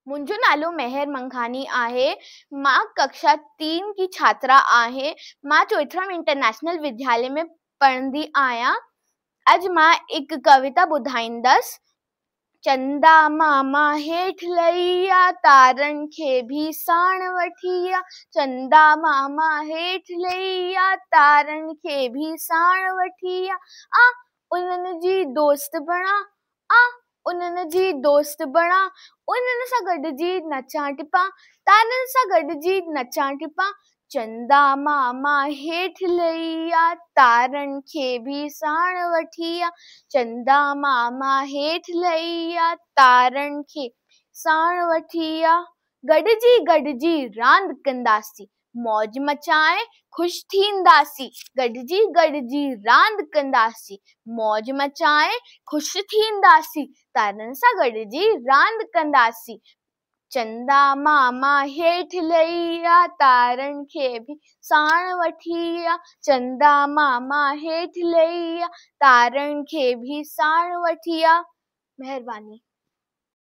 منهنجو نالو مهر منگهاڻي آهي. مان ڪڪشا تين ڪي ڇاترا آهي. مان چوئٿرام انٽرنيشنل وديالي ۾ پڙهندي آهيان. اڄ مان هڪ ڪويتا ٻڌائيندس. چندا ماما هيٺ لهي آ، تارن کي ڀي ساڻ وٺي آ. چندا ماما هيٺ لهي آ، تارن کي ڀي ساڻ وٺي آ. آ انهن جي دوست بڻا، آ انهن جي دوست بڻا، انهن سان گڏجي نچان ٽپان، تارن سان گڏجي نچان ٽپان. چندا ماما هيٺ لهي آ، تارن کي ڀي ساڻ وٺي آ. چندا ماما هيٺ لهي آ، تارن کي ساڻ وٺي آ. گڏجي گڏجي راند ڪنداسين، موج مچائي خوش ٿينداسين. گڏجي گڏجي راند ڪنداسين، موج مچائي خوش ٿينداسين. تارن سان گڏجي راند ڪنداسين. چندا ماما هيٺ لهي آ، تارن کي ڀي ساڻ وٺي آ. چندا ماما هيٺ لهي آ، تارن کي ڀي ساڻ وٺي آ. مهرباني.